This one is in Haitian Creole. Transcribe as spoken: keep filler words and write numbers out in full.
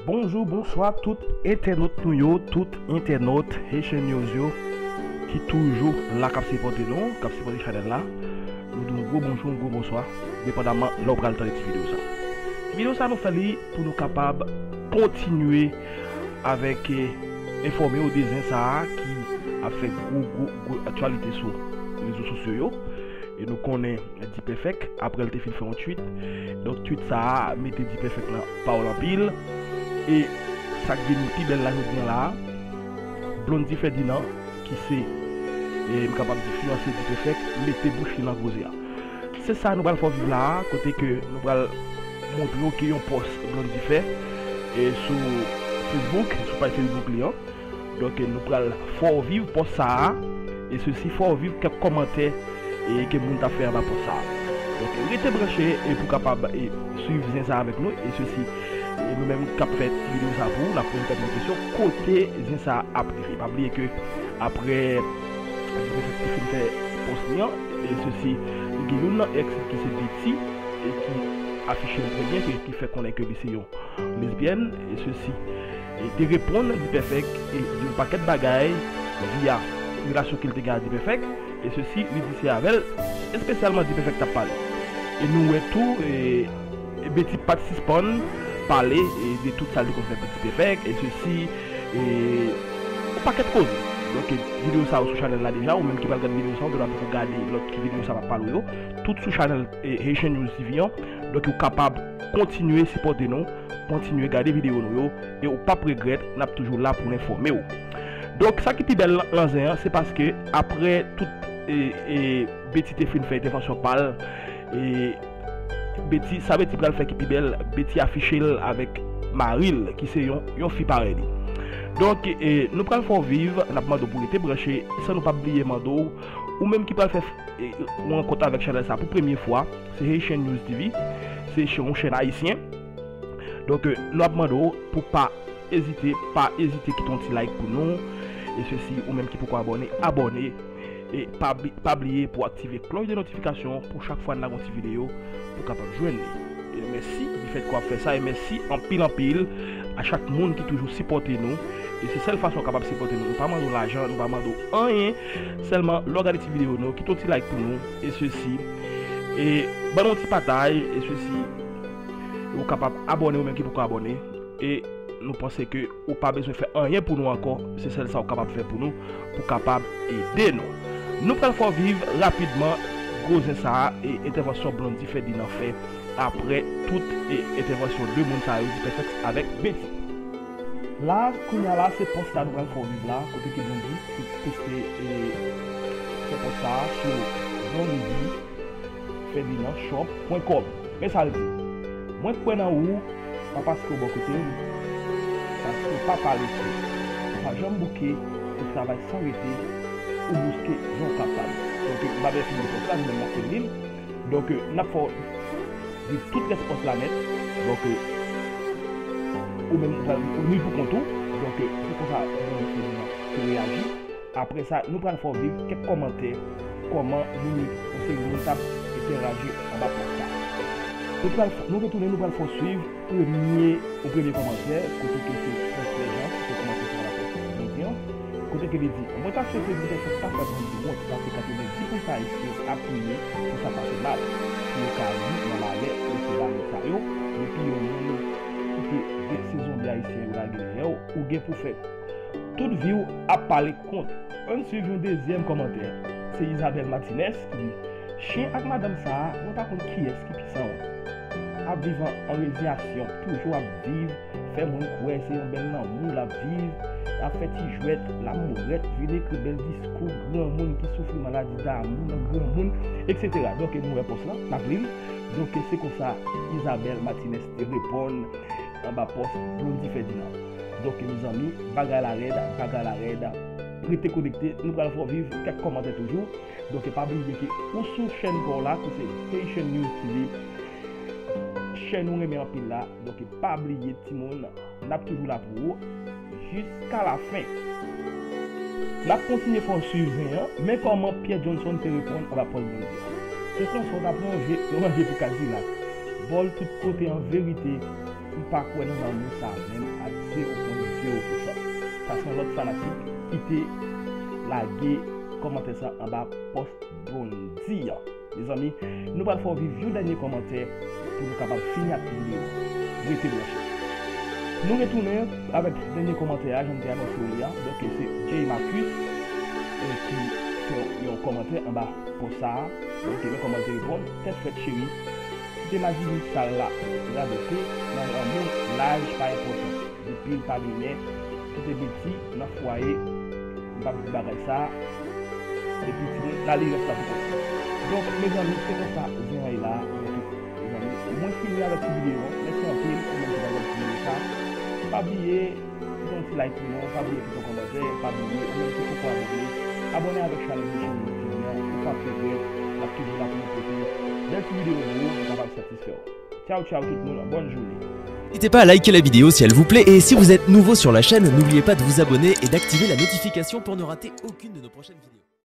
Bonjou, bonswa tout entènot nou yo, tout entènot Haitian News yo ki toujou la k ap sipòte nou, k ap sipòte chanèl la. Nou di yon gwo bonjou, yon gwo bonswa, depandaman lè w pral tande ti videyo sa. Ti videyo sa nou fè li pou nou kapab kontinye avèk eh, enfòme w de zen sa a ki ap fè gwo gwo gwo aktyalite sou rezo sosyo yo. E nou konnen Dipèfèk, apre l te fin fè yon tweet. Donk tweet sa a mete Dipèfèk nan pawòl anpil. E sa k vin pi bèl la jodi an la a, Blondy Ferdinand, ki se, e, m kapab di fiyanse Dipèfèk, mete bouch li nan koze a. Se sa nou pral fè w viv la a, kote ke nou pral montre w ki yon pòs Blondy fè e sou Facebook, sou paj Facebook li an. Donk nou pral fè w viv pòs sa a, e sesi fè w viv kèk kòmantè e ke moun ta fè anba pòs sa a. Donk rete branche e pou kapab e swiv zen sa avèk nou, e sesi e nou menm k ap fè ti videyo sa pou ou, n ap poze tèt nou kesyon kote zen sa ap rive. Pa bliye ke apre Dipèfèk te fin fè pòs li an, e sesi li gen youn nan ex ki se Betty e ki afiche l trè byen, ki, ki fè konnen ke li se yon lesbyèn, e sesi e te reponn Dipèfèk e di yon pakèt bagay via relasyon ke l te gen ak Dipèfèk, e sesi li di se avè l espesyalman Dipèfèk t ap pale. E nou wè tou e, e Betty pa t sispann pale e de tout sa l te konn fè pou Dipèfèk, e sesi e yon pakèt koze. Donk videyo sa yo sou chanèl la deja, ou menm ki pral gade videyo sa, ou genlè poko gade lòt ki videyo sa m ap pale w yo. Tout sou chanèl e, Haitian News T V an. Donk ou kapab kontinye sipòte nou, kontinye gade videyo nou yo, e ou p ap regrèt, n ap toujou la pou n enfòme w. Donk sa ki pi bèl lan, lan zen an, se paske apre tout e, e, Betty te fin fè entèvansyon pa l, e Betty, sa Betty pral fè ki pi bèl, Betty afiche l avèk mari l, ki se yon, yon fi parèy li. Donk, e, nou pral fè w viv, n ap mande w pou rete branche, san nou p ap bliye mande w, ou menm ki pral fè e, yon rankont avèk chanèl sa pou premye fwa, se Haitian News T V, se ch-, yon chèn ayisyen. Donk, e, nou ap mande w pou pa ezite, pa ezite kite yon ti like pou nou. E sesi, ou menm ki poko abòne, abòne. E pa bli-, pa bliye pou aktive klòch de notifikasyon pou chak fwa n lage yon ti videyo pou w kapab jwenn li. E mèsi difèt ke w ap fè sa, e mèsi anpil, anpil a chak moun ki toujou sipòte nou. E se sèl fason w kapab sipòte nou. Nou pa mande w lajan, nou pa mande w anyen. Sèlman, lè w gade ti videyo nou, kite yon ti like pou nou. E sesi, e ban nou yon ti pataj, e sesi, ou kapab abòne ou menm ki poko abòne. E nou panse ke ou pa bezwen fè anyen pou nou ankò. Se sèl sa w kapab fè pou nou, pou kapab ede nou. Nou pral fè w viv rapidman gwo zen sa a e entèvansyon Blondy Ferdinand fè apre tout e entèvansyon de moun sa yo, Dipèfèk avèk Betty. La, kounye a la, se pòs la nou pral fè w viv la, kote ke Blondy te poste e fè pòs sa a sou Blondy Ferdinand shop point com. Men sa l di: Mwen kwè nan ou, pa paske w bò kote m, paske w pa parese, ou pa janm bouke, ou travay san rete, ou bouske jan w kapab. Donk, m pa bezwen fin li pòs la, nou menm n ap fin li l. Donk, n ap fè w viv tout rès pòs la nèt. Donk, ou menm, ou pral, ou li pou kont ou. Donk, se konsa, Blondy Ferdinand te reyaji. Apre sa, nou pral fè w viv kèk kòmantè, kòman moun, yon seri moun t ap entèraji anba pòs sa. Nou pral, nou retounen, nou pral fè w swiv premye, yon premye kòmantè, kote ke se Frantz Lèjan ki fè kòmantè sa la pou jodi an. Kote ke li di: Mwen ta swete Dipèfèk pa fè Blondy wont, paske katrevenndis pousan Ayisyen ap priye pou sa pase mal, pou yo ka viv nan malè, mesye dam sa yo, epi yon moun ki te vle se zonbi ayisyen yo lage dèyè w, ou gen pou fè tout vi w ap pale kont. Ann swiv yon dezyèm kòmantè. Se Isabelle Martinez ki di: Chen ak madanm sa a, mwen pa konn kiyès ki pi sanwont. Ap viv an, an reziyasyon, toujou ap viv, fè moun kwè se yon bèl lanmou l ap viv, l ap fè ti jwèt, l ap mourèt, vin ekri bèl diskou, granmoun ki soufri maladi damou nan granmoun, etsetera. Donk, nou wè pòs lan, n ap li l. Donk, se konsa Isabelle Martinez te reponn anba pòs Blondy Ferdinand. Donk, mezanmi, bagay la rèd, bagay la rèd. Rete konekte, nou pral fè w viv kèk kòmantè toujou. Donk, pa bliye ke ou sou chèn pa w la, ki se Haitian News T V. Chèn ou renmen anpil la. Donk, pa bliye, timoun, n ap toujou la pou ou jiska lafen. N ap kontinye fè w swiv zen an, men kòman Pierre Johnson te reponn anba pòs Blondy an. Se konsa w t ap ranje, ranje pou Kadilak. Bòl tout kote an verite. M pa kwè nan lanmou sa menm ak zewo pwen zewo pousan. Sa se yon lòt fanatik ki te lage kòmantè sa anba pòs Blondy an. Mezanmi, nou pral fè w viv yon dènye kòmantè pou nou kapab fini ak videyo. Rete branche. Nou retounen avèk dènye kòmantè a, jan m te anonse w li a. Donk, se Jay Marcus, eh, ki fè yon kòmantè anba pòs sa a. Donk, men kòman l te reponn: Tèt frèt cheri, kite maji vin sal la radote nan lanmou, laj pa enpòtan. Depi l pa minè, kite piti nan fwaye, m p ap di bagay sa, epi timoun, la li rès la pou kont li. Donk, mezanmi, se konsa zen an ye la, mezanmi. Mwen fini avèk ti videyo an, mèsi anpil, ou menm ki t ap gade ti videyo sa. Pa bliye, kite yon ti like pou nou, pa bliye kite yon kòmantè, pa bliye, ou menm ki poko abòne, abòne avèk chanèl YouTube Blondy an, ou p ap regrèt, n ap toujou la pou nou pote bèl ti videyo pou ou, nou kapab satisfè w. Tchaw, tchaw tout moun, bòn jounen. N'hésitez pas à liker la vidéo si elle vous plaît et si vous êtes nouveau sur la chaîne, n'oubliez pas de vous abonner et d'activer la notification pour ne rater aucune de nos prochaines vidéos.